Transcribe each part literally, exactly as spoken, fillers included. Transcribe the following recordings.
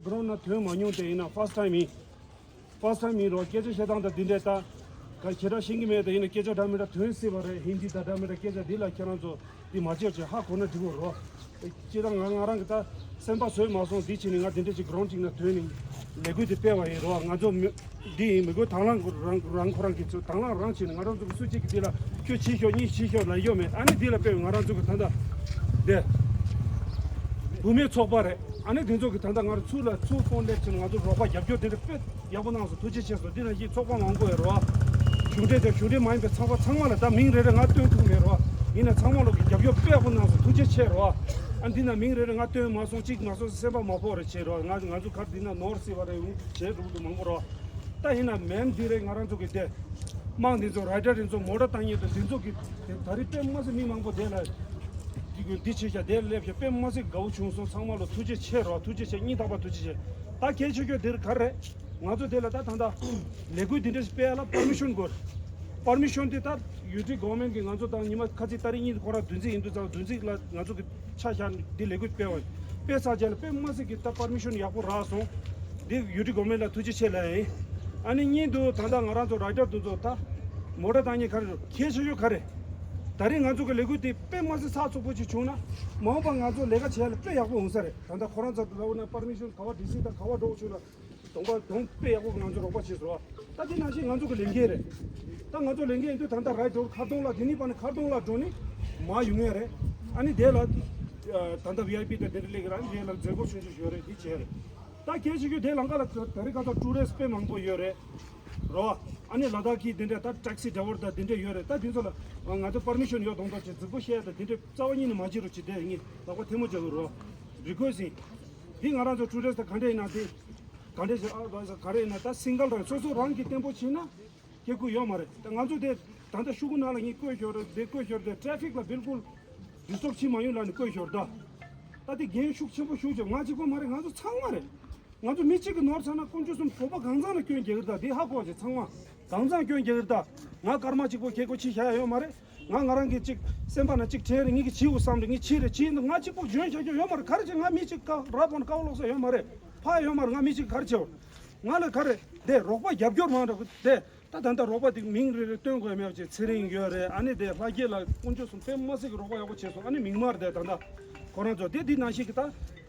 གོང་ན་ཐོན་མ་མྱོང་དེ་ཡིན་ན་first time ཡིན། first time ཡིན་རོགས། སྐད་ཆ་བཤད་སྟངས་དང་འདི་འདྲས་ད། ག་ཁྱེད་རང་ཤེས་ཀྱི་མེད་དེ་ཡིན་ན་སྐད་ཆ་འདྲ་མི་འདྲ་ཐོན་སྲིད་པ་རེད། ཧིན་དི་དང་འདྲ་མི་འདྲ་སྐད་ཆ་འདི་ལ་ཁྱེད་རང་ཚོ་འདི་མ་བྱེད་ཅེས་ཧ་གོ་ན་འགྲིག་གོ་རོགས། སྤྱིར་བཏང་ང་ང་རང་གི་ད་སེམས་པ་བཟོས་མ་སོང་། འདི་བྱས་ནས་ང་འདི་འདྲས་ཅིག་གོང་ཅིག་ན་ཐོན་ནས་ལས་འགུལ་འདི་སྤེལ་བ་ཡིན་རོགས། ང་ཚོ་མི་འདི་ཡིན་མི་དགོས། དང་བླངས་རང་རང་ཁོ་རང་གི་ཚོ་དང་བླངས་རང་བྱས་ནས་ང་རང་ཚོ་གི་སུ་གཅིག་གི་འདི་ལ་ཁྱོད་བྱེད་ཤོག་གཉིས་བྱེད་ཤོག་ལ་ཡོད་མེད། ཨ་ནི་འདི་ལ་དཔེ་ང་རང་ཚོ་གི་ད་ལྟ་འདི་བུད་མེད་ཚོགས་པ་རེད། ཨ་ནི་དེ་ཚོ་གི་ད་ལྟ་ང་རང་ཚུར་ལ་ཚུར་ཕོན་སླེབས་ཕྱིན་ང་ཚོ་རོགས་པ་རྒྱབ་སྐྱོར་དེ་འདྲ་དཔེ་ཡག་པོ་གནང་སོང་། ཐུགས་རྗེ་ཆེ་སོང་། འདི་ན་ཡི་ཚོགས་པ་མང་པོ་ཡོད་རོགས། གཞུང་འབྲེལ་དང་གཞུང་འབྲེལ་མ་ཡིན་པའི་ཚོགས་པ་ཚང་མ་ལ་ད་མིང་རེ་རེ་ང་སྟོན་ཐུབ་མེད་རོགས། ཡིན་ན་ཚང་མ་ལོག་གི་རྒྱབ་སྐྱོར་དཔེ་ཡག་པོ་གནང་སོང་། ཐུགས་རྗེ་ཆེ་རོགས། ཨ་འདི་ན་མིང་རེ་རེ་ང་སྟོན་མ་སོང་། གཅིག་མ་སོང་སེམས་པ་མ་ཕོག་རེ་བྱེད་རོགས། ང་ང་ཚོ་གར་འདི་ན་ནོར་སྲིད་པ་རེད། འུ་བྱེད་རུག་ཏུ་མང་པོ་རོགས། ད་ཡིན་ན་མེན་འདི་རེད། ང་རང་ཚོ་གི་དེ་དམངས་འདི་ཚོ་རའི་ཌར་འདི་ཚོ་མོ་ཊ་བཏང་མཁན་དང་འདི་ཚོ་གི་དེ་ད་རེས་དཔེ་མ་སྲིད་མི་མང་པོ་དེ་ལ་འདི་གི་འདི་བྱེད་བཞག་དེ་ལ་སླེབས་བཞག་དཔེ་མ་སྲིད་དགའ་བོ་བྱུང་སོང་། ཚང་མ་ལ་ཐུགས་རྗེ་ཆེ་རོགས། ཐུགས་རྗེ་ཆེ། སྙིང་ཐག་པ་ཐུགས་རྗེ་ཆེ། ད་གལ་ཆེ་ཤོས་འདིར་ག་རེ་རེད། ང་ཚོ་དེ་ལ་ད་ད་ད་ལས་འགུལ་འདི་འདྲ་ཞིག་སྤེལ་ཡ་ལ་པར་མི་ཤོན་དགོས། པར་མི་ཤོན་དེ་ད་ཡུ་ཊི་གོ་མེན་གི་ང་ཚོ་དང་ཉི་མ་ཁ་ཚིག་ཏ་རིག་གཉིས་ཁོ་རང་བདུན་ཚིགས་ཡིན་དུས་ཙང་བདུན་ཚིགས་ལ་ང་ཚོ་གི་ཆ་བཞག་འདི་ལས་འགུལ་སྤེལ་བ་ཡིན། དཔེ་ཚ་རྒྱ་ལ་དཔེ་མ་སྲིད་ཀྱི་ད་པར་མི་ཤོན་ཡག་པོ་རག་སོང་། འདི་ཡུ་ཊི་གོ་མེན་ལ་ཐུགས་རྗེ་ཆེ་ལབ་ཡིན། ཨ་ནི་གཉིས་འདུག་ད་ལྟ་ང་རང་ཚོ་རའི་ཌར་འདི་ཚོ་ད་མོ་ཊ་བཏང་མཁན་ག་རེ་རེད། གལ་ཆེ་ཤོས་ག་རེ། ད་རེས་ང་ཚོ་གི་ལས་འགུལ་འདི་དཔེ་མ་སྲིད་ཚགས་ཚུད་པོ་ཅིག་བྱུང་ན་མ་འོངས་པ་ང་ཚོ་ལས་ཀ་བྱེད་ཡ་ལ་དཔེ་ཡག་པོ་འོང་ས་རེད། ད་ལྟ་ཁོ་རང་ཚོ་ལབ་ན་པར་མི་ཤོན་ག་བ་ཌི་སི་དང་ག་བ་འགྲོ་བྱུང་ན། གདོང་པ་གདོང་དཔེ་ཡག་པོ་ང་ཚོ་རོགས་པ་བྱས་སོང་། ད་དེ་ནང་བཞིན་ང་ཚོ་གི་ལས་འགན་རེད། ད་ང་ཚོ་ལས་འགན་ཡིན་དུས་ད་ལྟ་རའི་ཌར་མཁར་གདོང་ལ་དེ་ནི་པ་ནི་མཁར་གདོང་ལ་འགྲོ་ནི་མ་ཡོང་ཡ་རེད། ཨ་ནི་དེ་ལ་ད་ལྟ་བི་ཨའི་པི་དང་དེ་འདྲ་སླེབས་ཀྱི་ར། ཨ་ནི་དེ་ལ་མཛད་སྒོ་ཆུང་ཆུང་ཞིག་ཡོད་རེད། དེ་བྱས་རེད། ད་གལ་ཆེ་ཤོས་དེ་ལམ་ཁ་ལ་ད་རེས་ཁ་ཐོག་ཊུ་རི་སི་དཔེ་མང་པོ་ཡོད་རེད། རོ། ཨ་ནི་ལ་དྭགས་ཀྱི་དེ་འདྲ་ད་ཊེག་སི་ཌ་རའི་ཝར་དང་དེ་འདྲ་ཡོད་རེད། ད་དེ་ཚོ་ལ་ང་ཚོ་པར་མི་ཤོན་ཡོད་མདོག་མདོག་བྱས་མཛད་སྒོ་བཤད་ཡ་དང་དེ་འདྲ་རྩ་བ་ཉིད་ནས་མ་བྱེད་རོགས་བྱེད། དེ་ངས་ལག་པ་ཐལ་མོ་སྦྱར་གི་རོ། རི་ཀུ་ཨེ་སི་ཊི་ཡིན། འདི་ང་རང་ཚོ་ཊུ་རི་སི་ཊི་ག་འདྲ་ཡིན་ན་དེ། ག་འདྲ་ཞིག་ཨ་བ་ས་ག་རེ་ཡིན་ན་ད་སིང་གལ་རང་སོ་སོ་རང་གིས་བརྟན་པོ་བྱས་ན་སྐྱེ་དགུ་ཡོད་མ་རེད། ད་ང་ཚོ་དེ་ད་ལྟ་ཤུ་གུ་ནང་ལ་ངས་བཀོད་ཞོར་དེ་བཀོད་ཞོར་དེ་ཊ་ཕིག་ལ་བིལ་ཀུལ་ཌི་སི་ཊརབ་བྱེད་མ་ཡོང་ལབ་ནས་བཀོད་ཞོར་ད། ད་དེ་འགན་ཤུགས་ཆེན་པོ་ཞུགས་བྱས། ང་གཅིག་པོ་མ་རེད། ང་ཚོ་ཚང་མ་རེད། ང་ཚོ་མི་གཅིག་གི་ནོར་ཚར་ན་དཀོན་མཆོག་གསུམ་བོད་པ་གང་ཚང་ལ་སྐྱོན་རྒྱག་གི་རེད། ད་དེ་ཧ་གོ་བྱས། ཚང་མ་གང་ཚང་སྐྱོན་རྒྱག་གི་རེད། ད་ང་སྐར་མ་གཅིག་པོ་ཁྱེད་ཁོ་ཕྱི་བཞག་ཡ་ཡོད་མ་རེད། ང་ང་རང་གི་གཅིག་སེམས་པ་ན་གཅིག་དྲན་རེད། ངེད་ཀྱི་བྱིའུ་བསམ་རེད། ངས་བྱིས་རེད། བྱིས་འདུག་ང་གཅིག་པོ་འཇོན་བྱ་རྒྱུ་ཡོད་མ་རེད། ག་རེ་བྱས་ང་མི་གཅིག་ཀ་ར་པོ་ན་ཀ་བ་ལོག་ས་ཡོད་མ་རེད། ཕ་ཡོད་མ་རེད། ང་མི་གཅིག་ག་རེ་བྱེད། ང་ལ་ག་རེ་དེ་རོགས་པ་རྒྱབ་སྐྱོར་མང་དྲགས་དེ། ད་ད་ལྟ་རོགས་པ་དེ་མིང་རེ་རེ་སྟོན་དགོས་མེད་པ་བྱས། ཚེ་རིང་ཡོད་རེད། ཨ་ནི་དེ་ལྷ་རྒྱལ་ལགས་དཀོན་མཆོག་གསུམ་དཔེ་མ་སྲིད་ཀྱི་རོགས་པ་ཡག་པོ་བྱས་སོང་། ཨ་ནི་མིག་དམར་དེ་ད་ལྟ་ཁོ་རང་ཚོ་དེ་འདི་ནང་བཞིན་གྱི་ད་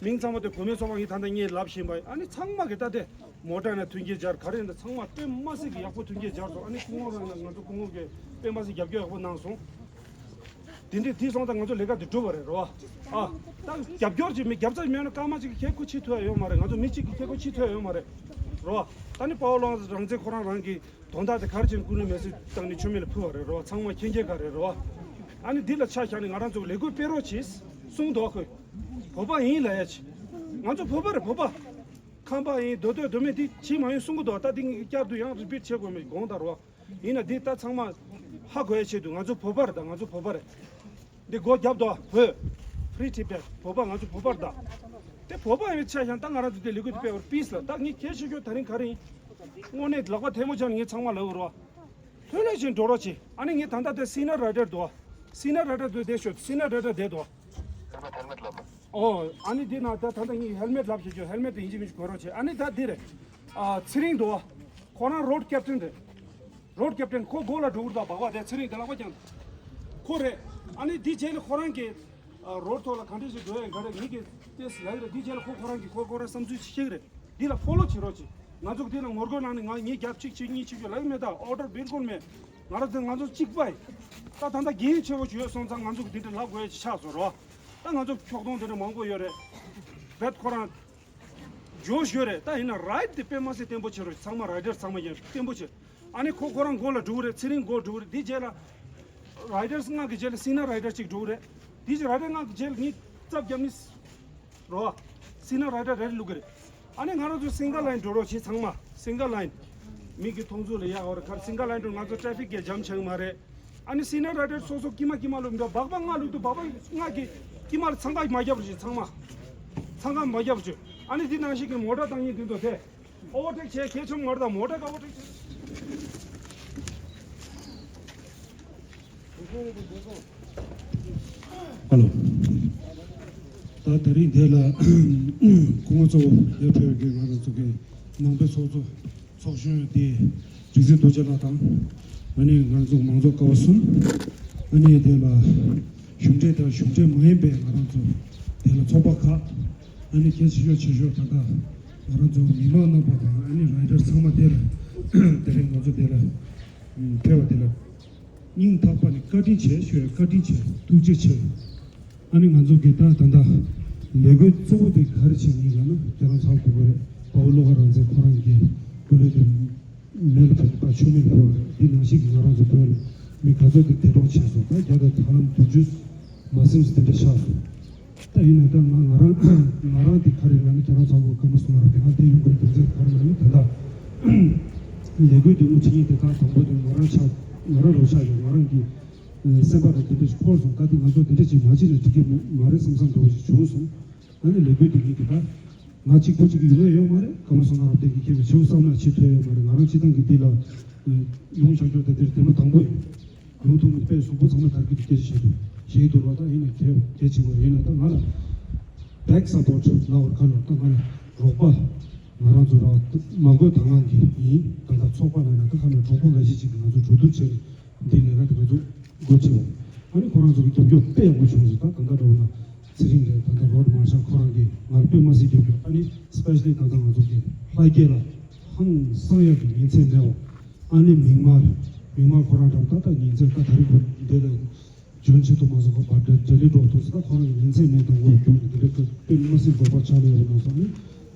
མིང་ཚང་མ་དེ་བུད་མེད་ཚོགས་པ་ངས་ད་ལྟ་ངས་ལབ་བཞིན་པ། ཨ་ནི་ཚང་མ་གི་ད་དེ། མོ་ཊ་ནས་མཐུན་རྐྱེན་སྦྱར། ག་རེ་ཡིན་ད་ཚང་མ་དཔེ་མ་སྲིད་ཀྱི་ཡག་པོ་མཐུན་རྐྱེན་སྦྱར་སོང་། ཨ་ནི་སྐུ་ངོ་རང་ལ་ང་ཚོ་སྐུ་ངོ་གིས་དཔེ་མ་སྲིད་རྒྱབ་སྐྱོར་ཡག་པོ་གནང་སོང་། དེ་འདྲས་དེ་སོང་ཙང་ང་ཚོ་ལས་ཀ་དེ་འགྲུབ་པ་རེད་རོ། ཨ། ད་རྒྱབ་སྐྱོར་ཅིག་མེད། རྒྱབ་རྩ་མེད་ན་སྐར་མ་གཅིག་གིས་ཁྱེད་ཁོ་ཕྱིན་ཐུབ་ཡ་ཡོད་མ་རེད། ང་ཚོ་མི་གཅིག་གིས་ཁྱེད་ཁོ་ཕྱིན་ཐུབ་ཡ་ཡོད་མ་རེད་རོ། ད་ནི་དཔའ་བོ་བློ་བཟང་རང་བཙན་ཁོ་རང་རང་གི་དོན་དག་དེ་ག་རེ་བྱས་ནས་སྐུ་ངོ་མེ་སྲེག་བཏང་ནས་མཆོད་མེ་ལ་ཕུལ་བ་རེད་རོ། ཚང་མ་མཁྱེན་མཁྱེན་ག་རེད་རོ། ཨ་ནི་འདི་ལ་ཆ་བཞག་ནས་ང་རང་ཚོ་ལས་འགུལ་སྤེལ་རོགས་གྱིས་གསུངས་འདུག་ཁོས། བོད་པ་ཡིན་ལབ་ཡ་ཆེ། ང་ཚོ་བོད་པ་རེད། བོད་པ། ཁམས་པ་ཡིན། མདོ་སྟོད་མདོ་སྨད་དེ་ཕྱིན་མ་ཡོང་གསུང་གི་འདུག་ད་འདི་ངས་བསྐྱར་དུ་ཡང་རི་པིཊ་བྱེད་དགོས་མེད་དགོངས་དག་རོ། ཡིན་ན་འདི་ད་ཚང་མ་ཧ་གོ་ཡ་ཆེད་དུ། ང་ཚོ་བོད་པ་རེད། ད་ང་ཚོ་བོད་པ་རེད། འདི་སྒོ་རྒྱབ་དོ། བོད། Free Tibet། བོད་པ། ང་ཚོ་བོད་པ་རེད། ད་དེ་བོད་པ་ཡིན་པའི་ཆ་བཞག་ད་ང་རང་ཚོ་དེ་ལས་འགུལ་དེ་སྤེལ་བར་པིས་ལ། ད་ངས་གལ་ཆེ་ཤོས་ད་རིང་ག་རེ་ཡིན། དངོས་གནས་ལག་པ་ཐལ་མོ་སྦྱར་ནས་ངས་ཚང་མ་ལབ་རོ། ལྷོད་ལྷོད་བྱས་འགྲོ་རོགས་བྱེད། ཨ་ནི་ངས་ད་ལྟ་དེ་སི་ནར་རའི་ཌར་འདུག་སི་ནར་རའི་ཌར་འདུག་བསྡད་ཤོག་སི་ནར་རའི་ཌར་བསྡད་འདུག་ཨོ། ཨ་ནི་འདི་ན་ད་ད་ལྟ་ངས་ཧེལ་མེཊ་ལབ་བྱེད་ཆོག་ཧེལ་མེཊ་དེ་ཡིན་གཅིག་མིན་གཅིག་གོན་རོགས་བྱེད། ཨ་ནི་ད་འདི་རེད། ཨ། ཚེ་རིང་འདུག་ཁོ་རང་རོཌ་ཀེབ་ཊན་རེད། རོཌ་ཀེབ་ཊན་ཁོ་སྒོ་ལ་འགྲོ་གི་རེད། ད་སྦག་སྦག་དེ་ཚེ་རིང་དེ་ལག་པ་བརྐྱངས། ཁོ་རེད། ཨ་ནི་འདི་རྗེས་ལ་ཁོ་རང་གིས། ཨ། རོཌ་ཐོག་ལ་ག་འདྲ་ཞིག་འགྲོ་ཡ་ག་རེ་ངེད་ཀྱིས་ཏེས་ལབ་ཀྱི་རེད། འདི་རྗེས་ལ་ཁོ་ཁོ་རང་གིས་ཁོ་ཁོ་རང་བསམ་ཚུལ་ཞིག་བཤད་ཀྱི་རེད། འདི་ལ་ཕོ་ལོ་བྱེད་རོགས་བྱེད། ང་ཚོ་འདི་ལ་ངོ་རྒོལ་གནང་ནས་ང་ངེད་རྒྱབ་གཅིག་བྱེད་གཉིས་བྱེད་ཅོ་ལབ་ཀྱི་མེད། ད་ཨོ་ཌར་བིལ་ཀུལ་མེད། ང་རང་ཚོ་ང་ཚོ་གཅིག་པ་ཡིན། ད་ད་ལྟ་འགན་ཆེ་བོ་ཞིག་ཡོད་སོང་ཙང་ང་ཚོ་གི་འདི་འདྲ་ལབ་དགོས་ཡ་ཅིག་ཆགས་སོང་རོ། ད་ང་ཚོ་ཕྱོགས་སྡོམ་དེ་འདྲ་མང་པོ་ཡོད་རེད། བེད་ཁོ་རང་ཇོ་ཤི་ཡོད་རེད། ད་ཡིན་ན་རའིཊ་དེ་དཔེ་མ་སྲིད་བརྟན་པོ་བྱེད་རོགས། ཚང་མ་རའི་ཌར་ཚང་མ་ཡིན་བརྟན་པོ་བྱེད། ཨ་ནི་ཁོ་ཁོ་རང་མགོ་ལ་འགྲོ་གི་རེད། ཚེ་རིང་མགོ་འགྲོ་གི་རེད། དེ་རྗེས་ལ་རའི་ཌར་ལྔ་གི་རྗེས་ལ་སི་ནར་རའི་ཌར་གཅིག་འགྲོ་གི་རེད། དེ་རྗེས་རའི་ཌར་ལྔ་གི་རྗེས་ལ་ངས་རྩ་བརྒྱབ་ནས་རོ། སི་ནར་རའི་ཌར་རེ་རེ་བླུག་གི་རེད། ཨ་ནི་ང་རང་ཚོ་སིང་གལ་ལའིན་འགྲོ་རོགས་བྱེད། ཚང་མ་སིང་གལ་ལའིན། མི་གི་མཐོང་ཚུལ་ལ་ཡག་པ་རེད། ག་རེ་སིང་གལ་ལའིན་འགྲོ། ང་ཚོ་ཊ་ཕིག་གི་ཇམ་ཆགས་མ་རེད། ཨ་ནི་སི་ནར་རའི་ཌར་སོ་སོ་དཀྱིལ་མ་དཀྱིལ་མ་བླུག་འདྲ། སྦག་སྦག་ལྔ་བླུག་དུས་སྦག་སྦག་ལྔ་གི་དཀྱིལ་མ་ལ་འཚང་ཁ་མ་རྒྱབ་རོགས་བྱེད། ཚང་མ་འཚང་ཁ་མ་རྒྱབ་རོགས་བྱེད། ཨ་ནི་འདི་ནང་བཞིན་གི་མོ་ཊ་བཏང་མཁན་དེ་ཚོ་དེ་ཨོ་ཝར་ཊེག་བྱས་གལ་ཆེན་པོ་མ་རེད། ད་མོ་ཊ་ག་ཨོ་ཝར་ཊེག་བྱས། ཧ་ལོ། ད་དེ་རིང་དེ་ལ་སྐུ་ངོ་གཙོ་བོ་དེ་ཕེབས་ཀྱི་ང་རང་ཚོ་གི་ནང་པའི་ཚོགས་གཙོ་ཚོགས་གཞོན་དེ་རིག་འཛིན་རྡོ་རྗེ་ལགས་དང་། ཨ་ནི་ང་རང་ཚོ་མང་ཚོགས་ཀ་བ་གསུམ། ཨ་ནི་དེ་ལ་གཞུང་འབྲེལ་དང་གཞུང་འབྲེལ་མ་ཡིན་པའི་ང་རང་ཚོ་དེ་ལ་ཚོགས་པ་ཁག་ཨ་ནི་གལ་ཆེ་ཤོས་ཆེ་ཤོས་ད་ལྟ་ང་རང་ཚོ་མི་མང་རྣམ་པ་དང་ཨ་ནི་རའི་ཊར་ཚང་མ་དེ་ལ་དེ་རིང་ང་ཚོ་དེ་ལ་ཕེབས་པ་དེ་ལ་སྙིང་ཐག་པ་ནས་བཀའ་དྲིན་ཆེ་ཞུ་ཡ། བཀའ་དྲིན་ཆེ། ཐུགས་རྗེ་ཆེ། ཨ་ནི་ང་ཚོ་གི་ད་ད་ལྟ་ལས་འགུལ་གཙོ་བོ་དེ་ག་རེ་བྱེད་ཀྱི་ཡིན་ལབ་ན། ཁྱེད་རང་ཚོ་ཧ་གོ་གི་རེད། དཔའ་བོ་བློ་དགའ་རང་བཙན་ཁོ་རང་གི་སྐུ་ལུས་དེ་མེ་ལ་ཕུལ་ཏེ་ཕར་མཆོད་མེ་ཕུལ་བ་རེད། དེ་ནང་བཞིན་གྱི་ང་རང་ཚོ་བོད་ལ་མི་ག་ཚོད་དེ་འདས་གྲོངས་བྱས་སོང་། ད་རྒྱ་དང་ཐར་ལམ་བདུན་ཅུ་མ་ཟིན་ཙམ་དེ་འདྲ་བཞག་སོང་། ད་ཡིན་ན་ད་ང་ང་རང་ང་རང་དེ་ག་རེ་ལབ་ན། ཁྱེད་རང་ཚོ་ཧ་གོ་གི་མ་སོང་། ང་རང་དེ་སྔ་དེ་ཡོང་གི་རེད། རྒྱུ་མཚན་ག་རེ་ལབ་ན། ད་ལྟ་ལས་འགུལ་དེ་མུ་ཆེ་ཡིན་དེ་ད་དང་པོ་དེ་ང་རང་ཆགས་ང་རང་རོགས་ཆགས་ཡོད། ང་རང་གི་སེམས་པ་དང་དེ་འདྲ་ཞིག་འཁོར་སོང་། ད་དེ་ང་ཚོ་དེ་འདྲ་ཅིག་མ་བྱས་ན་འགྲིག་གི་མ་རེད་བསམ་བསམ་འདྲ་བོ་ཞིག་བྱུང་སོང་། ཨ་ནི་ལས་འགུལ་དེ་གཉིས་ཀྱི་ད་ང་གཅིག་པུ་གཅིག་གི་ཡོང་ཡ་ཡོད་མ་རེད། ཀརྨ་སངས་རྒྱས་རབ་བརྟན་གྱི་སྐད་ཆ་བྱེའུ་བསམ་ན་ཕྱི་ཐོན་ཡོད་མ་རེད། ང་རང་སྤྱི་བཏང་གི་འདི་ལ་ཡོང་བཞག་ཆོག་ད་འདིར་དེ་མ་དང་པོ་ཡིན། ཡོང་ཐུབ་ནས་དཔེ་གཟུགས་པོ་ཚང་མ་དར་གྱི་འདུག་སྐད་ཆ་བཤད་འདུག་བཤད་འདུག་རོགས། ད་ཡིན་ནས་གལ་གལ་ཆེ་བ་ཡིན་ན་ད་ང་ལ་back support ལབ་དགོས་རེད། ག་ལ་ད་ང་ལ་རོགས་པ་ང་རང་ཚོ་ར་མ་དགོས་དང་བླངས་ཀྱིས་ཡིན། ད་ལྟ་ཚོགས་པ་ལ་ཡང་ད་ག་ལ་གྲོགས་པོ་འགའ་ཤས་ཅིག་གིས་ང་ཚོ་གྲོས་བསྡུར་བྱས་ནས་འདི་ལས་ཀ་དེ་ང་ཚོ་འགོ་ཁྲིད་པ་ཡིན། ཨ་ནི་ཁོ་རང་ཚོ་གི་རྒྱབ་སྐྱོར་དཔེ་ཡག་པོ་བྱུང་སོང་། ད་ད་ལྟ་འགྲོ་བ་ན་ཚེ་རིང་རེད། ད་ལྟ་རོག་མར་ཤལ་ཁོ་རང་གིས་ང་ལ་དཔེ་མ་སྲིད་རྒྱབ་སྐྱོར། ཨ་ནི་especially ད་ལྟ་ང་ཚོ་གི་ལྷ་རྒྱལ་ལགས་ཧང་སང་ཡག་གི་ཉིན་མཚན་མེད་པ། ཨ་ནི་མིག་དམར་མིག་དམར་ཁོ་རང་འདྲ་བོ་ད་ལྟ་ཉིན་མཚན་ད་དེ་རིང་འདི་ལ་འཇོན་ཆེ་ཐུབ་མ་སོང་། ཁོ་བར་འདྲ་འདྲ་ལི་འགྲོ་ཐུབ་སོང་། ད་ཁོ་རང་གི་ཉིན་མཚན་མེད་དང་འོ་རྒྱུག་ནས་དེ་འདྲ་དཔེ་མ་སྲིད་རོགས་པ་ཆགས་ལས་ཡོད་པ་ན་སོང་ནི།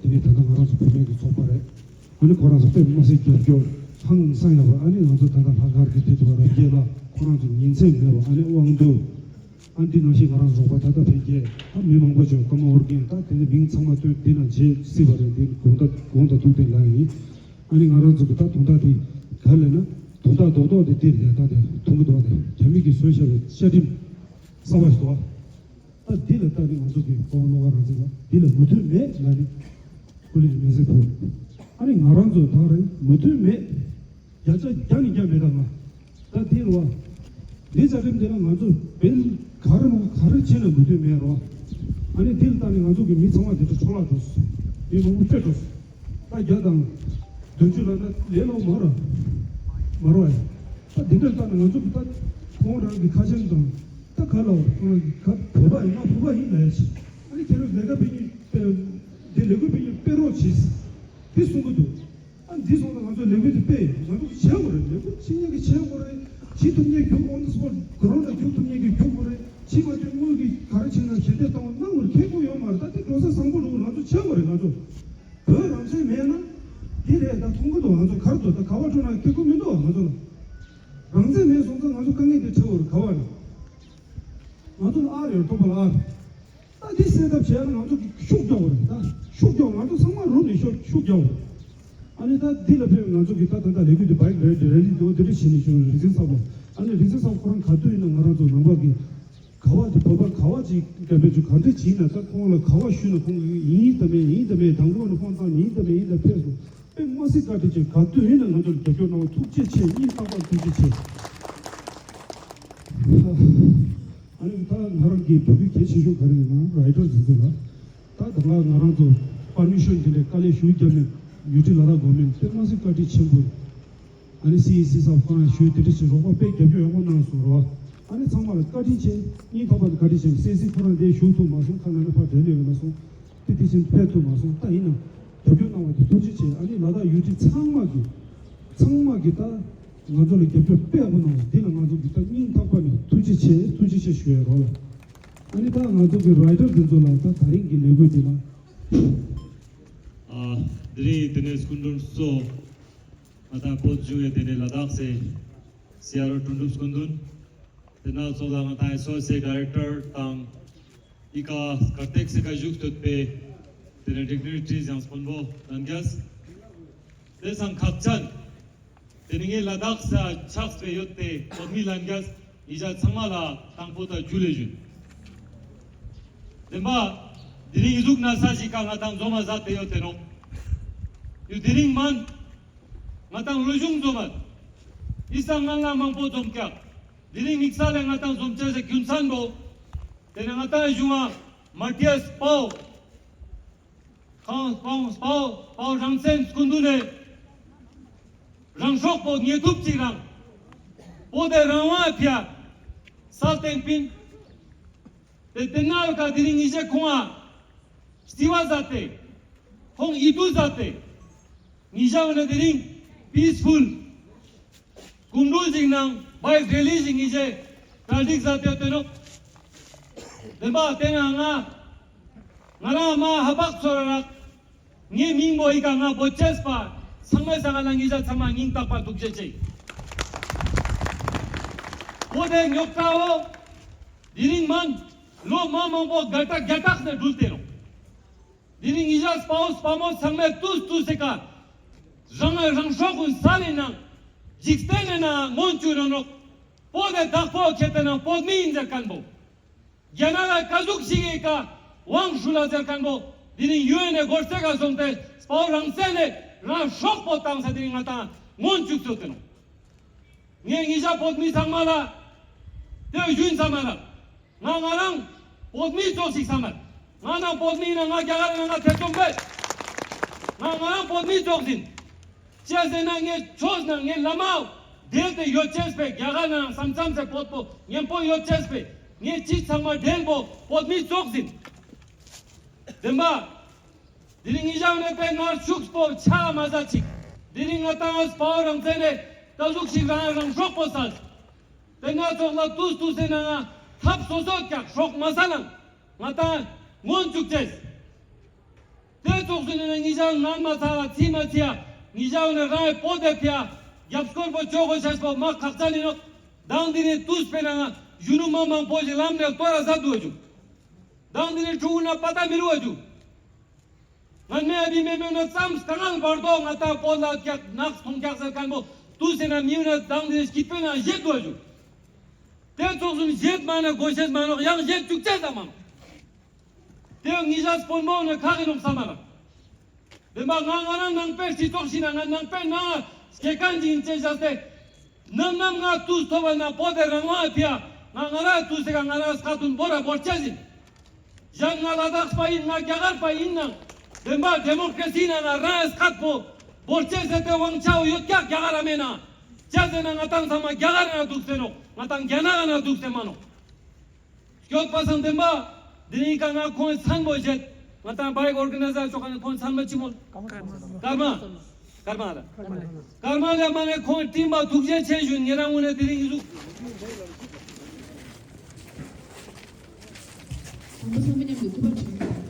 དེ་ནས་ད་ལྟ་ང་རང་ཚོ་བུད་མེད་ཀྱི་ཚོགས་པ་རེད། ཨ་ནི་ཁོ་རང་ཚོ་དཔེ་མ་སྲིད་རྒྱབ་སྐྱོར་ཧང་སང་ཡག་པ། ཨ་ནི་ང་ཚོ་ད་ལྟ་ལྷག་དཀར་གྱི་དེ་དུ་བ་རབ་རྒྱས་ལགས་ཁོ་རང་ཚོ་ཉིན་མཚན་མེད་པ། ཨ་ནི་དབང་འདུས། ཨ་འདི་ནང་བཞིན་ང་རང་ཚོ་རོགས་པ་ད་ལྟ་འཕེལ་རྒྱས་ད་མི་མང་པོ་བྱུང་། ཀརྨ་ཨོ་རྒྱན་ད་དེ་ནས་མིང་ཚང་མ་བཏོན་དེ་ན་བརྗེད་སྲིད་པ་རེད། འདི་དགོངས་དག་དགོངས་དག་ཐུགས་བདེ་ལ་ཡིན། ཨ་ནི་ང་རང་ཚོ་གི་ད་དོན་དག་དེ་ག་ལས་ན་དོན་དག་རྡོག་རྡོག་དེ་འདིར་རེད། ད་དེ་ཐུང་གི་རྡོག་དེ་རྒྱ་མི་གི་བཟོས་བཞག་པའི་བཅའ་ཁྲིམས་གསར་པ་ཞིག་འདུག་ད་འདི་ལ་ལྟ་ནི་ང་ཚོ་གི་དཔའ་བོ་བློ་དགའ་རང་བཙན་ལ་འདི་ལ་མོས་མཐུན་མེད་ལ་ནི་སྐུ་ལས་མེད་ཟེར་ཐུབ། ཨ་ནི་ང་རང་ཚོ་ད་རེད་མོས་མཐུན་མེད། བརྒྱ་ཆ་བརྒྱ་ནས་བརྒྱ་མེད་ད་ང་། ད་དེ་རེད་བ། འདི་བཅའ་ཁྲིམས་དེ་ལ་ང་ཚོ་བེལ་ག་རེ་མོ་ག་རེ་བྱས་ན་མོས་མཐུན་མེད་རེད་བ། ཨ་ནི་འདི་ལ་ལྟ་ནི་ང་ཚོ་གི་མི་ཚང་མ་དེ་འདྲ་འཕྲོ་བརླག་འགྲོ་སོང་། མི་མང་པོ་དཔེ་འགྲོ་སོང་། ད་བརྒྱ་དང་བདུན་ཅུ་ལ་ན་ལས་སླ་པོ་མ་རེད། མ་རེད་བ། ད་འདི་འདྲ་ལྟ་ན་ང་ཚོ་གི་ད་ཁོང་རང་གི་ཁ་ཆེམས་དང་ད་ག་ལ་བ་ཁོང་རང་གི་ག་བོད་པ་ཡིན་ང་བོད་པ་ཡིན་ལབ་ཡ་ཞིག་ཨ་ནི་ཁྱེད་རང་ལས་ཀ་སྤེལ་ཉིན་སྤེལ་འདི་ལས་འགུལ་སྤེལ་ཉིན་སྤེལ་རོགས་གྱིས། འདི་གསུང་གི་འདུག་ཨ་འདི་སོང་ཙང་ང་ཚོ་ལས་འགུལ་འདི་སྤེལ་ཡིན། ང་ཚོ་བྱེད་དགོས་རེད། ལས་འགུལ་བྱེད་མཁན་གྱི་བྱེད་དགོས་རེད། བྱེད་ཐུབ་མཁན་རྒྱུག on the spot ground ལ་རྒྱུག་ཐུབ་མཁན་གྱི་རྒྱུག་དགོས་རེད། བྱེད་མ་ཐུབ་དངུལ་གྱི་ག་རེ་བྱེད་ན་ཞལ་འདེབས་བཏང་བ་གནང་དགོས་རེད། ཁེ་ཁོ་ཡོད་མ་རེད། ད་འདི་འགྲོ་ས་བཟང་པོ་འགྲོ་ང་ཚོ་བྱེད་དགོས་རེད། ང་ཚོ་བོད་རང་བཙན་མེད་ན་འདི་རེད། ད་མཐོང་གི་འདུག་ང་ཚོ་ག་རེ་འདུག་ད་ག་བ་འགྲོ་ན་ཁེ་ཁོ་མི་འདུག་ང་ཚོ་ལ་རང་བཙན་མེད་སོང་ཙང་ང་ཚོ་དཀའ་ངལ་འདི་འཕྲད་དགོས་རེད། ག་བ་ན་ང་ཚོ་ལ་ཨ་རེད། ཐོབ་པ་ལ་ཨ་རེད། ད་འདི་སེལ་ཐབས་བྱས་ན་ང་ཚོ་གི་ཤུགས་རྒྱག་དགོས་རེད། ད་ཤུགས་རྒྱག་ང་ཚོ་ཚང་མ་རུབ་ནས་ཤུགས་ཤུགས་རྒྱག་དགོས་རེད། ཨ་ནི་ད་འདི་ལ་ཕེབས་ང་ཚོ་གི་ད་ད་ལྟ་ལས་འགུལ་འདི་བྷའིཀ་རེ་ལི་རེ་ལི་འདུག་འདི་འདྲ་བྱས་ནས་བྱུང་རིག་འཛིན་ཚ་པོ། ཨ་ནི་རིག་འཛིན་ཚ་པོ་ཁོ་རང་ག་དུས་ཡིན་ན་ང་རང་ཚོ་ནང་པ་གི་ག་བ་དེ་བོད་པ་ག་བ་ཅིག་སྐད་འབོད་ཚུལ་ག་འདྲ་བྱས་ན་ད་ཁོང་ལ་ག་བ་ཞུས་ན་ཁོང་གིས་ཡིན་ད་མེད་ཡིན་ད་མེད་དང་པོ་ནས་ཁོང་ཚང་ཡིན་ད་མེད་ཡིན་ད་ཕེབས་སོང་། དཔེ་མ་སྲིད་བཀའ་དྲིན་ཆེ། ག་དུས་ཡིན་ན་ང་ཚོ་ལ་རྒྱབ་སྐྱོར་གནང་བ་ཐུགས་རྗེ་ཆེ། སྙིང་ཐག་པ་ཐུགས་རྗེ་ཆེ། ཨ་ནི་ད་ང་རང་གི་འབོད་སྐུལ་གལ་ཆེ་ཤོས་ག་རེ་ཡིན་ན་རའི་ཊར་འཛིན་ཚུལ་ལ། ད་ད་ང་ང་རང་ཚོ་པར་མི་ཤོན་དེ་འདྲའི་དཀའ་ལས་ཞུ་རྒྱབ་ནས་ཡུ་ཊི་ལ་དྭགས་གོ་མིན་དཔེ་མ་སྲིད་བཀའ་དྲིན་ཆེན་པོ། ཨ་ནི་སི་ཨི་སི་ས་ཁོ་རང་ཞུས་དེ་འདྲ་ཞིག་རོགས་པ་དཔེ་རྒྱབ་སྐྱོར་ཡག་པོ་གནང་སོང་རོགས། ཨ་ནི་ཚང་མ་ལ་བཀའ་དྲིན་ཆེ། སྙིང་ཐག་པ་ནས་བཀའ་དྲིན་ཆེ། སི་ཨི་སི་ཁོ་རང་དེ་ཞུགས་ཐུབ་མ་སོང་། ཁ་ལ་ནི་ཕར་བྲལ་ནས་ཡོད་མ་སོང་། དེ་དེ་བཞིན་ཕེབས་ཐུབ་མ་སོང་། ད་ཡིན་ན་རྒྱབ་སྐྱོར་གནང་བ་དེ་ཐུགས་རྗེ་ཆེ། ཨ་ནི་ལ་དྭགས་ཡུ་ཊི་ཚང་མ་གི་ཚང་མ་གི་ད་ང་ཚོ་ལ་རྒྱབ་སྐྱོར་དཔེ་ཡག་པོ་གནང་སོང་། འདི་ལ་ང་ཚོ་གི་ད་སྙིང་ཐག་པ་ནས་ཐུགས་རྗེ་ཆེ། ཐུགས་རྗེ་ཆེ་ཞུ་ཡ་རོགས་ལ། ཨ་ནི་ད་ང་ཚོ་གི་རའི་ཊར་འདི་ཚོ་ལ་ད་ད་རིང་གི་ལས་འགུལ་འདི་ལ། ཨ། དེ་རིང་དེ་ནས་སྐུ་མགྲོན་གཙོ་ང་དང་བོད་གཞུང་ཡོད་དེ་ནས་ལ་དྭགས་སེ་སི་ཨར་ཨོ་དོན་གྲུབ་སྐུ་མདུན། དེ་ནང་ཚོགས་ལ་ང་དང་ཨེ་སི་ཨོ་སི་ཌའི་རེག་ཊར་དང་ཨི་ཀ་གར་ཐེག་སེ་ཀ་བཞུགས་སྡོད་པའི་དེ་ནས་ཌིག་ནི་ཊི་རིས་ཡང་དཔོན་པོ་ལྷན་རྒྱས། དེ་སང་ཁག་ཅན། དེ་ནས་ངའི་ལ་དྭགས་ས་ཆགས་པའི་ཡོད་དེ་བོད་མི་ལྷན་རྒྱས་ཉིད་ཅག་ཚང་མ་ལ་དང་པོ་ད་ཇུ་ལེ་ཞུ། བདེན་པ། དེ་རིང་གཟུགས་ན་ས་ཞིག་ག་ང་དང་འཛོམས་མ་ཟ་དེ་ཡོད་དེ་ནོ། ཡུ་དེ་རིང་མན། ང་དང་ལོ་གཞུང་འཛོམས་མ། ཨི་ས་ང་ལ་མང་པོ་འཛོམས་ཀྱག་དེ་རིང་དམིགས་བསལ་ལས་ང་དང་འཛོམས་བྱས་སེ་རྒྱུ་མཚན་པོ། དེ་ནས་ང་དང་གཞུང་ང་ མ་ཏིའ་སྤའོ། ཁང་སྤའོ་སྤའོ་སྤའོ་རང་བཙན་སྐུ་མདུན་ནས་རང་སྲོག་པོ་ཉེ་ཐུབ་ཅིག་རང་བོད་དེ་རང་དབང་ཕྱིར་སྲོག་བློས་བཏང་པིན། དེ་དེ་ནང་ཀ་དེ་རིང་ཉི་ཤུ་ཁོང་ཨ་རྩིས་པ་ཟ་སྟེ། ཁོང་ཡིད་དུ་ཟ་སྟེ། ཉི་ཤུ་བ་ནས་དེ་རིང་པིས་ཕུལ་གོམ་བགྲོད་ཅིག་ནང་བའི་རེ་ལི་ཞིག་ཉི་ཤུ་གྲ་སྒྲིག་ཟ་སྟེ་སྟོན་ནོ། དེ་མ་དེ་ང་ང་ང་རང་མ་ཧ་བག་ཚོར་རག་ངའི་མིང་པོ་ཡི་ག་ང་བོ་ཅེས་པ་ཚང་མའི་ས་ང་ལ་ཉི་ཤུ་ཚང་མ་སྙིང་ཐག་པ་ཐུགས་རྗེ་ཆེ། བོད་དེ་རྙོག་དྲའོ། དེ་རིང་མང་ལོ་མ་མང་པོ་དགའ་ཏག་དགའ་ཏག་ནས་འགྲུལ་ཏེ་ནོ། དེ་རིང་ཉི་ཤུ་སྤའོ་སྤ་མོ་ཚང་མས་ཏུས་ཏུས་སེ་ཀ་རང་ང་རང་སྲོག་གུན་ས་ལེ་ནང་འཇིག་རྟེན་ནས་ན་མངོན་བཅུག་རོགས་ནོག། བོད་དེ་བདག་པོ་ཁྱེད་དེ་ན་བོད་མི་ཡིན་ཟེར་མཁན་པོ། རྒྱ་ནག་ལ་ཀ་ཟུག་ཞིག་གི་ཀ་དབང་ཞུ་ལ་ཟེར་མཁན་པོ། དེ་རིང་ཡུ་ཨེན་ནས་སྒོར་རྩེ་ག་སོང་སྟེ་སྤའོ་རང་བཙན་ནས་རང་སྲོག་པོ་བཏང་ས་དེ་རིང་ང་དང་མངོན་བཅུག་ཚོད་དེ་ནོ། ངས་ཉི་ཤུ་བོད་མི་ཚང་མ་ལ་དེ་ཞུ་ཡིན་ས་མ་རེད། ང་ང་རང་བོད་མི་ཙོགས་ཤིག་ས་མ་རེད། ང་ནང་བོད་མི་ཡིན་ན་ང་རྒྱ་གར་ན་ང་ཐེ་ཚོམ་མེད། ང་ང་རང་བོད་མི་ཙོགས་ཡིན། ཅི་ཟེར་ན་ངས་ཆོས་ན་ངས་བླ་མ་བསྡད་དེ་ཡོད་ཅེས་པས། རྒྱ་གར་ན་བསམ་བསམ་ཟེར་བོད་པོ་ཉན་པོ་ཡོད་ཅེས་པས། ངས་ཅི་ཚང་མ་འདྲེན་པོ་བོད་མི་ཙོགས་ཡིན། བདེན་པ། དེ་རིང་ཉི་ཤུ་ནས་པའི་ངར་ཤུགས་པོ་ཆ་མ་ཟ་ཅིག། དེ་རིང་ང་དང་སྤའོ་རང་བཙན་ནས་ད་ཟུག་ཞིག་རང་རང་སྲོག་པོ་ཟ། དེ་ང་ཚོགས་ལ་ཏུས་ཏུས་སེ་ན་ང་ཐབས་སོ་སོ་ཀྱག་སྲོག་མ་ཟ་ལང་། ང་དང་མངོན་བཅུག་ཅེས། དེ་ཚོགས་སུ་ནས་ཉི་ཤུ་ངར་མ་ཚ་བ་ཚི་མ་ཚི་ཡ། ཉི་ཤུ་ནས་རང་ཡི་པོ་དེ་ཕི་ཡ། རྒྱབ་སྐོར་པོ་ཅོ་གོ་ཤེས་པོ་མ་ཁག་ཅན་ཡིན་ནོ། དང་དེ་ནས་ཏུས་པེ་ན་ང་གཞོན་ནུ་མ་མང་པོ་ཞིག་ལམ་ནས་ལྟོ་ར་ཟ་འདུག་ཅུ། དང་དེ་ནས་ཕྲུ་གུ་ན་པ་ཏ་མི་རུ་བ་ཅུ། ང་མེ་ཨ་བི་མེ་མེ་ན་ཙམ་སྐང་ངལ་བར་དོ་ང་ད་པོ་ལ་ཀྱག་ནག་ཐོང་ཀྱག་ཟེར་མཁན་པོ་ཏུས་སེ་ན་མིའུ་ན་དང་དེ་སྐྱིད་པོ་ན་བཞེད་དོ་ཞུ། དེ་ཚོགས་སུ་བཞེད་མ་ན་དགོས་བཞེད་མ་ནོག་ཡང་བཞེད་བཅུག་ཅེས་ཙམ་མང་། དེ་ཉི་ཤུ་སྤོན་པོ་ནས་ཁག་གི་ནོག་ས་མ་ར། དེ་མ་ང་ང་རང་ནང་པའི་སྤྱི་ཚོགས་ཤིག་ན་ང་ནང་པའི་ནང་སྐྱེ་མཁན་ཅིག་ཡིན་ཅེས་བཞག་སྟེ། ནམ་ནམ་ང་དུས་ཐོབ་པ་ན་བོད་དེ་རང་དབང་ཕི་ཡ། ང་ང་ར་དུས་སེ་ག་ང་ར་སྐད་དུ་འབོར་ར་འབོར་ཆ་ཟིན། ཡང་ང་ལ་དྭགས་པ་ཡིན། ང་རྒྱ་གར་པ་ཡིན་ནང་བདེན་པ་ཌེ་མོ་ཀ་རེ་སི་ནང་ང་རང་སྐད་པོ་འབོར་ཆ་ཟེར་ཏེ་དབང་ཆ་ཡོད་ཀྱག་རྒྱ་གར་ར་མེད་ན། ཅི་ཟེར་ན་ང་དང་ཚང་མ་རྒྱ་གར་ན་འདུག་སེ་ནོ། ང་དང་རྒྱ་ནག་ན་འདུག་སེ་མ་ནོ། སྐྱོད་པ་སང་བདེན་པ། འདི་ནི་ཀ་ང་ཁོང་མཚན་པོ་བཞེད། ང་དང་བའི་ཨོར་ག་ནའི་ཛར་ཆོག་ག་ནི་ཁོང་མཚན་པོ་ཅི་མོ། ཀརྨ། ཀརྨ་ལ། ཀརྨ་ལ་མ་ནས་ཁོང་སྤྲིན་པ་ཐུགས་རྗེ་ཆེ་ཞུ། ཉེ་རང་ངུ་ནས་དེ་རིང་གཟུགས། དང་པོ་ཚང་མ་མཉམ་དུ་སྐུ་པར་བྱིན།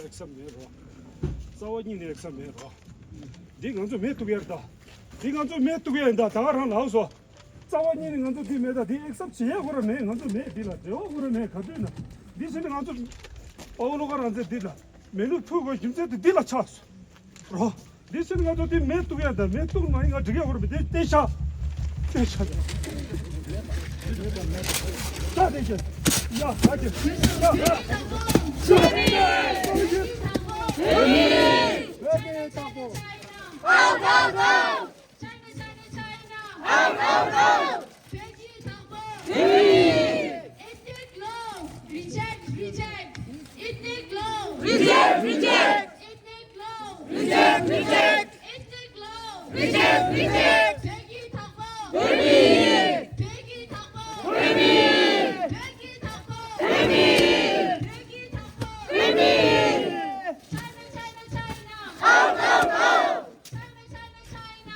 ཨེག་སམ་མེད་རོ། རྩ་བ་ཉིད་ནས་ཨེག་སམ་མེད་རོ། འདི་ང་ཚོ་མེད་ཐུབ་ཡ་རེད་ད། འདི་ང་ཚོ་མེད་ཐུབ་ཡ་ཡིན་ད། ད་ག་རང་ལགས་སོ། རྩ་བ་ཉིད་ནས་ང་ཚོ་འདི་མེད་ད། འདི་ཨེག་སམ་བྱེད་ཡ་ཁོ་ར་མེད། ང་ཚོ་མེད། འདི་ལ་འབྲེལ་བ་ཁོ་ར་མེད། ག་དུས་ན་འདི་བྱས་ནས་ང་ཚོ་དཔའ་བོ་བློ་དགའ་རང་བཙན་འདི་ལ་མེ་ལུག་ཕུལ་དགོས་རྒྱུ་མཚན་དེ་འདི་ལ་ཆགས་སོང་རོ། འདི་ཕྱིར་ང་ཚོ་འདི་མེད་གཏུག་ཡ་དང་མེད་གཏུག་མ་ཡིན་ང་འགྲིག་ཡ་ཧོར་མི་འདི་བལྟས་ཤག་བལྟས་ཤག་ད་བལྟས་ཤག་ཡ་ཧ་ཅི་ཡ་ཧ་ཅི། Out, out, out! China, China, China! Out, out, out! Peki, tamam. Ethnic law, reject, reject. Ethnic law, reject, reject. Ethnic law, reject, reject. Ethnic law, reject, reject. Peki, tamam. Peki, tamam. Peki, tamam. Peki, tamam. China, China, China. Out, out, out. China, China, China.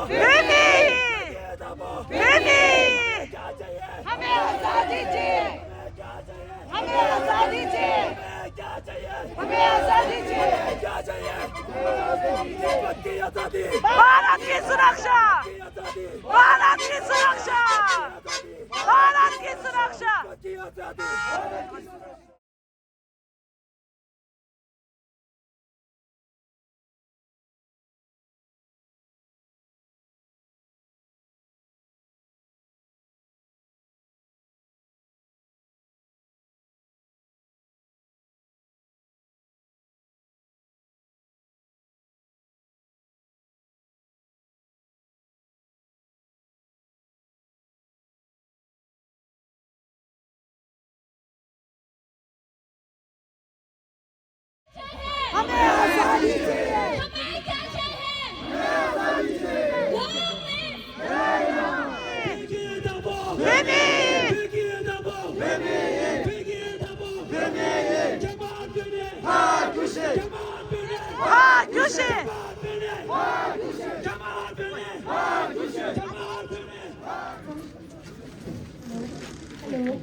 भूमि, भूमि। हमें आजादी चाहिए। हमें आजादी चाहिए। हमें आजादी चाहिए। भारत की सुरक्षा। भारत की सुरक्षा। भारत की सुरक्षा। ཁ་པར་རྒྱག་བྱས་ཧེ། Long live བོད་མི། བོད་མི། བོད་མི། བོད་མི། བོད་མི། ཕར་རྒྱུགས་ཤིག་ཕར་རྒྱུགས་ཤིག་ཕར་རྒྱུགས་ཤིག་ཕར་རྒྱུགས་ཤིག་ཕར་རྒྱུགས་ཤིག་ཕར་རྒྱུགས་ཤིག Hello.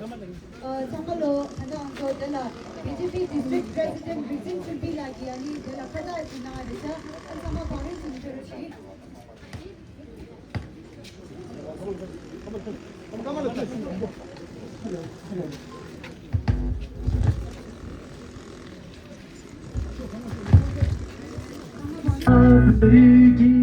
ཨ། ཚང་མ་ལོ། ད་ལྟ་ང་ཚོ་དེ་ལ་བི་ཇེ་པི་District President རིག་འཛིན་ཆོས་འཕེལ་ལགས་ཀྱིས་ཨ་ནི་དེ་ལ་ཁ་བཏགས་ཅིག་གནང་བ་རེད་ཤག་ཨ། ཚང་མ་བང་རིམ་བྱས་ནས་ཤོད་རོགས་གྱིས།